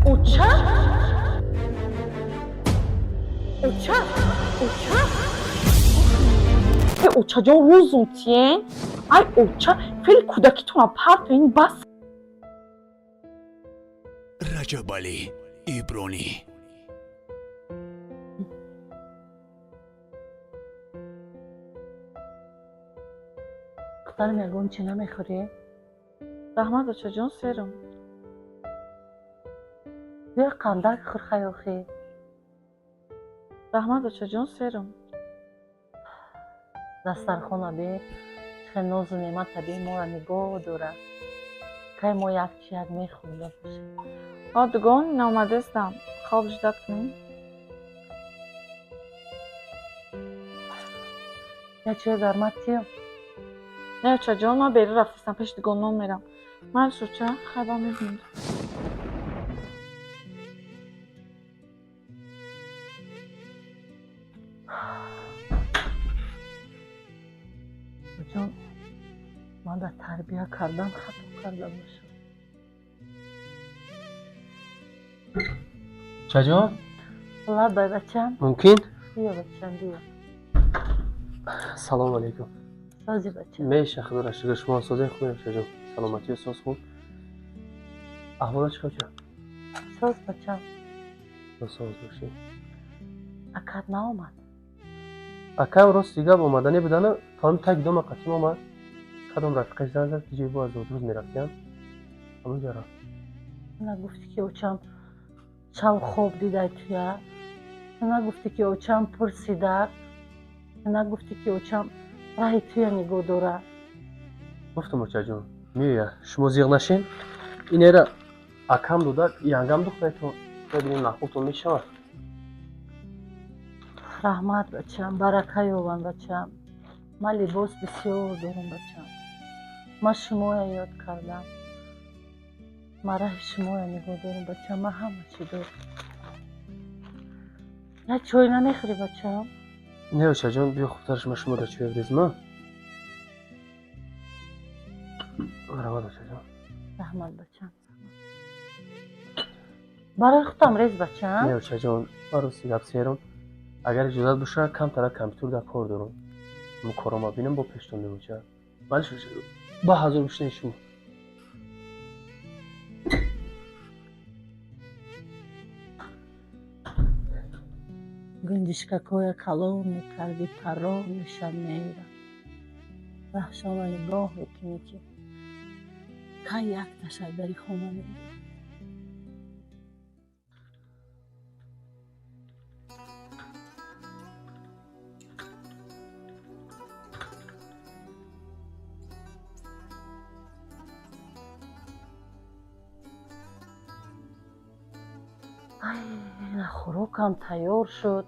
Оча, оча, оча, э, очаҷон, рӯзум тиен. Ай, оча, феъли кӯдакитона партоин, бас. Раҷабалӣ Ибронӣ. Духтарам, ягон чи намехӯрӣ? Раҳмат, очаҷон, серам. Биё, қандак хӯр, хаёхӣ. Раҳмат, очаҷон, серам. Дастархона бе чихел нозу неъмата, бе моро нигоҳ дорад. Кай мо як чи як мехӯрда бошем? Ҳо, дугон, наомадестам, хоб ждать кунем. Як чои гармат тиём? Не, очаҷон, ман берун рафтастам, пеши дугонон мерам. Майлиш, оча, хайба, мебинем. Ҷон, ман дар тарбия кардан хато карда бошам. Чаҷон? Лабай, бачам. Мумкин? Биё, бачам, биё. Салому алейкум. Сози, бачам? Меша, худоро шукр, шумо созен, хубем, чаҷон, саломатию соз, хуб. Аҳволат чӣ хел, ча? Соз, бачам. Соз бошӣ. Акат наомад? Акам, рости гап, омаданӣ будана, томи таги дома қатим омад, кадом рафиқаш занг зад, ки ҷои бо аз зодрӯз мерафтиям, ҳамонҷо рафт. Нагуфтӣ, ки очам шав хоб дидай туя? Нагуфтӣ, ки очам пурсида? Нагуфтӣ, ки очам раҳи туя нигоҳ дорад? Гуфтам, очаҷон, меоя, шумо зиғ нашин. Инера акам дода, янгам духтаретон, бибинем, маъқултон мешавад. Раҳмат, бачам, барака ёбам, бачам. Ман либос бисёр дорам, бачам. Ман шумоя ёд кардам, ман раҳи шумоя нигоҳ дорам, бачам. Ман ҳама чӣ дорам. Як чой намехӯрӣ, бачам? Не, очаҷон, биё, хубтараш ма шумо дар чой резма. Раҳмат, очаҷон. Раҳмат, бачам. Барои худам рез, бачам. Не, очаҷон, ман рости гап серам. Агар иҷозат бошад, камтара компютер дар кор дорам, мо корома бинам, бо пештон меоча. Бале, ба ҳазор бишнед шумо. Гунҷишкакҳоя калон мекардӣ, паррон мешад, мера раҳшона нигоҳ мекунӣ, ки кай якташа дари хона меояд. Ай, хӯрокам тайёр шуд,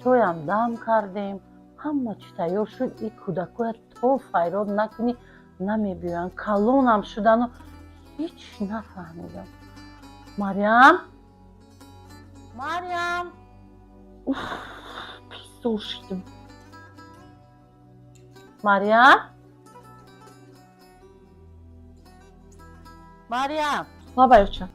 чойам дам кардем, ҳама чӣ тайёр шуд. И кӯдакоя то файрод накунӣ, намебиёянд. Калонам шудану ҳеҷ нафаҳмидам. Марьям, Марьям! Уф, пизор шидим. Марьям, Марьям! Лабай, оча.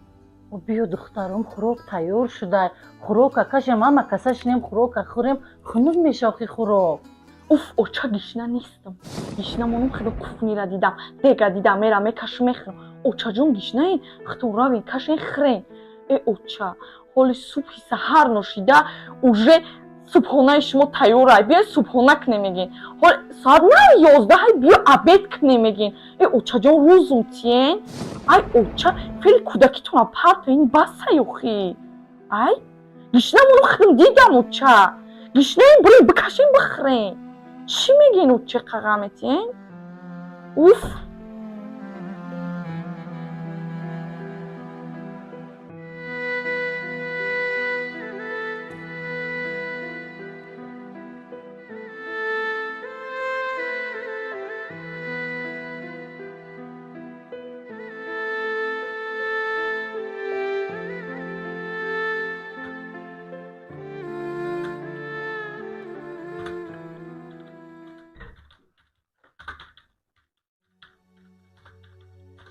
Биё, духтаром, хӯрок тайёр шуда. Хӯрока кашем, ҳама каса шинем, хӯрока хӯрем. Хунук мешохи хӯрок. Уф, оча, гишна нестам. Гишна монум, хело кухнира дидам, дега дидам, мера мекашум, мехӯрам. Очаҷон, гишнаен, хитон равен, кашен, хӯрен. Э, оча, ҳоли субҳи саҳар ношида уже субҳонаи шумо тайёрай, биё субҳона кунем, мегин. Ҳол соат на 11-ҳай, биё обед кунем, мегин. Э, очаҷон, рӯзум тиен. Ай, оча, феъли кӯдакитона партоин, басай охи. Ай, гишна монум, худам дидам, оча. Гишнаем, бирем, бикашем, бихӯрем. Чӣ мегин, оча, қағаметиен? Уф.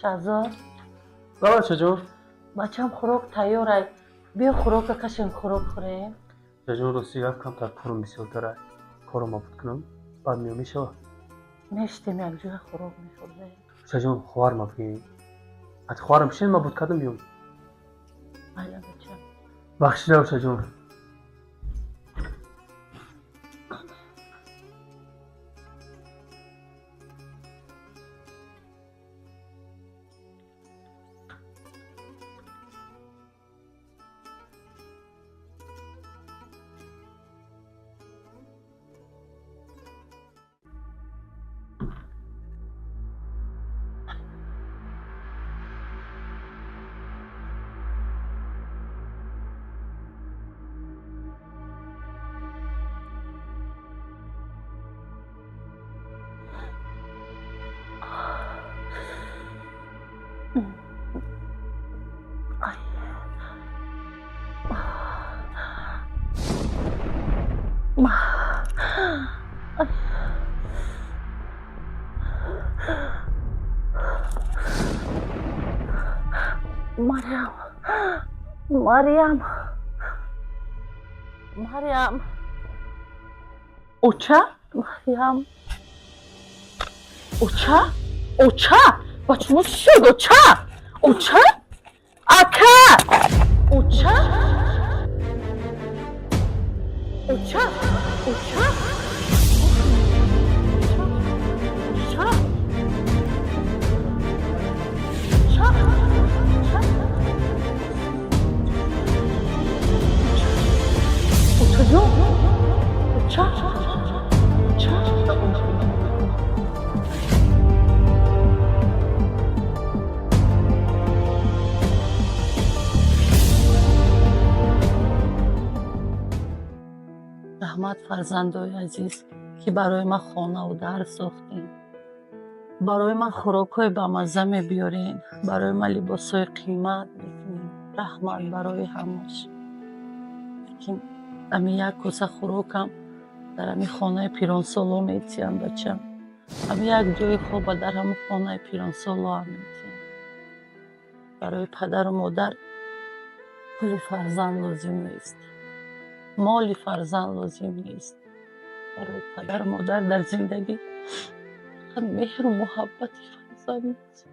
Шаҳзод. Лабай, очаҷон. Бачам, хӯрок тайёрай, биё хӯрока кашем, хӯрок хӯрем. Очаҷон, рости гап, камтар корум бисёртара, корум обуд кунам, баъд меом, мешава? Мештем, якҷоя хӯрок мехӯрдем. Очаҷон, хоҳарма бигӯед, ати хоҳарам бишин, ман буд кардам, биём. Майла, бачам. Бахшида, очаҷон. Мариам, Мариам, Мариам. Оча. Мариам. Оча, оча, ба шумо чӣ шуд, оча? Оча, ака, оча, оча, оча, оча, оча, оча, очаҷон, оча, оча. Раҳмат, фарзандои азиз, ки барои ман хонаву дар сохтем, барои ман хӯрокҳои бамазза мебиёрен, барои ман либосҳои қимат мекунем. Раҳмат барои ҳамаш. Лекин ами як коса хӯрокам дар ами хонаи пиронсоло метиҳам, бачам. Ами як ҷои хоба дар ҳамун хонаи пиронсолоам метиҳам. Барои падару модар пули фарзанд лозим нест, моли фарзанд лозим нест. Барои падару модар дар зиндагӣ фақат меҳру муҳаббати фарзанд лозим.